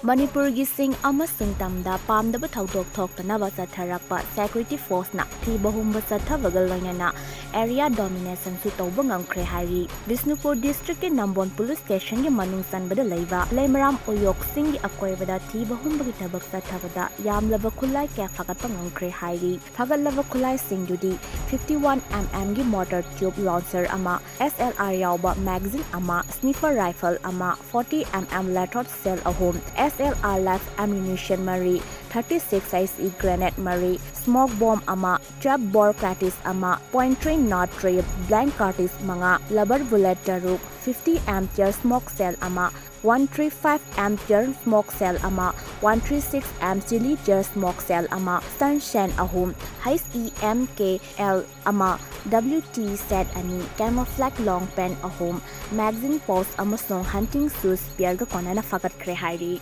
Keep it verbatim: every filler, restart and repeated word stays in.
ꯃꯅꯤꯄꯨꯔꯒꯤ ꯁꯤꯡ ꯑꯃꯁꯨꯡ ꯇꯝꯗ ꯄꯥꯝꯗꯕ ꯊꯧꯗꯣꯛ ꯊꯣꯛꯇꯅꯕ ꯆꯠꯊꯔꯛꯄ security forceꯅ ꯊꯤꯕ ꯍꯨꯝꯕ ꯆꯠꯊꯕꯒ ꯂꯣꯏꯅꯅ area dominationꯁꯨ ꯇꯧꯕ ꯉꯝꯈ꯭ꯔꯦ ꯍꯥꯏꯔꯤ꯫ ꯕꯤꯁꯅꯨꯄꯨꯔ districtꯀꯤ ꯅꯝꯕꯣꯜ police stationꯒꯤ ꯃꯅꯨꯡ ꯆꯟꯕꯗ ꯂꯩꯕ ꯂꯩꯃꯔꯥꯝ ꯎꯌꯣꯛꯁꯤꯡꯒꯤ ꯑꯀꯣꯏꯕꯗ ꯊꯤꯕ ꯍꯨꯝꯕꯒꯤ ꯊꯕꯛ ꯆꯠꯊꯕꯗ ꯌꯥꯝꯂꯕ ꯈꯨꯠꯂꯥꯏ ꯀꯌꯥ ꯐꯥꯒꯠꯄ ꯉꯝꯈ꯭ꯔꯦ ꯍꯥꯏꯔꯤ꯫ ꯐꯥꯒꯠꯂꯕ ꯈꯨꯠꯂꯥꯏꯁꯤꯡꯗꯨꯗꯤ fifty one mmꯒꯤ mortar tube launcher ꯑꯃ, S L R ꯌꯥꯎꯕ magazine ꯑꯃ, sniffer rifle ꯑꯃ, forty mm leaded shell ꯑꯍꯨꯝ, S L R live ammunition ꯃꯔꯤ, thirty six SE grenade ꯃꯔꯤ, smoke bomb ꯑꯃ, trap bore cartridge ꯑꯃ, point three naught three blank cartridge ꯃꯉꯥ, rubber bullet ꯇꯔꯨꯛ, fifty mm tear smoke shell ꯑꯃ, one three five mm tear smoke shell ꯑꯃ, one three six mm chili tear smoke shell ꯑꯃ, stun shells ꯑꯍꯨꯝ, H E M K L ꯑꯃ, W T set ꯑꯅꯤ, camouflage long pant ꯑꯍꯨꯝ, magazine pouch ꯑꯃꯁꯨꯡ hunting shoes pairꯒ ꯀꯣꯟꯅꯅ ꯐꯥꯒꯠꯈ꯭ꯔꯦ ꯍꯥꯏꯔꯤ꯫